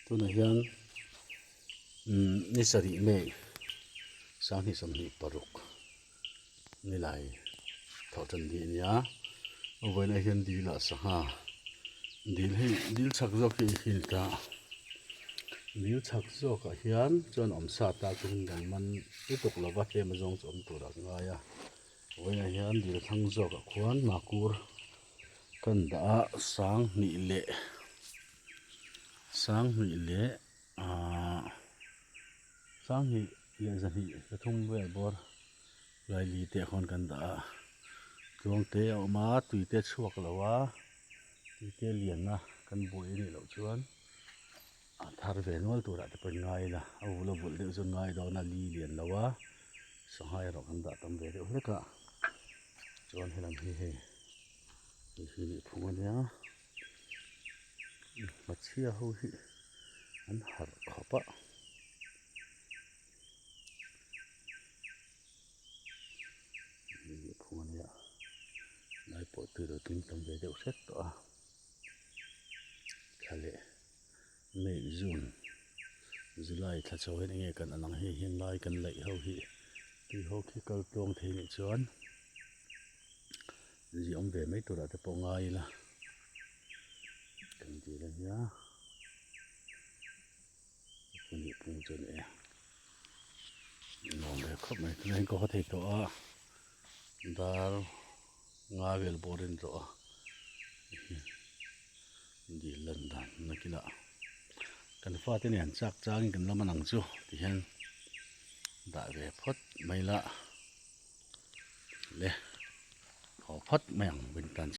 Tunah hian umm ni sarih May sanghnih sawmhnih paruk nilai thawh tan dih a nia a vawiinah hian dil ah sangha dil hei dil chhak zawk hi hi a ni ta dil chhak zawk ah hian chuan awm sa ta chu kan man lutuk lova tlem a zawng chu awm tur ah ka ngai a vawiinah hian dil thlang zawk ah khuan makur kan dah a sanghnih leh sanghnih leh ahh sanghnih leh zahnih pathum vel bawr laili te ah khawn kan dah a tluang te a awm a tui te a chhuak lo a tui te a lian a kan buai a nih loh chuan a thar ve nual turah te pawh in ngai ila a vul a vulh deuh chu an ngai dawn a li lian lo a sangha erawh kan dah tam ve deuh hlek a chuan helam hi hei hei hi nihphung a nia. Hmachhia ho hi an harh khawp a nihphung a nia lai pawh tui lo tling tam ve deuh hret tawh a thla leh May June July thla chho hian enge kan an ang hei hian lai kan laih ho hi tui ho khi kal tluang thei nih chuan. Zia awm ve mai turah te pawh ngai ila kan dil a nia pahnih pung chu a ni e nuam ve khawp mai tunah hian ka haw thei tawh a dar nga vel bawr in rawh a dil lan dan nakinah kan fate nen chak changin kan la man ang chu tihian dah ve phawt mai la. Le haw phawt mai ang wintan.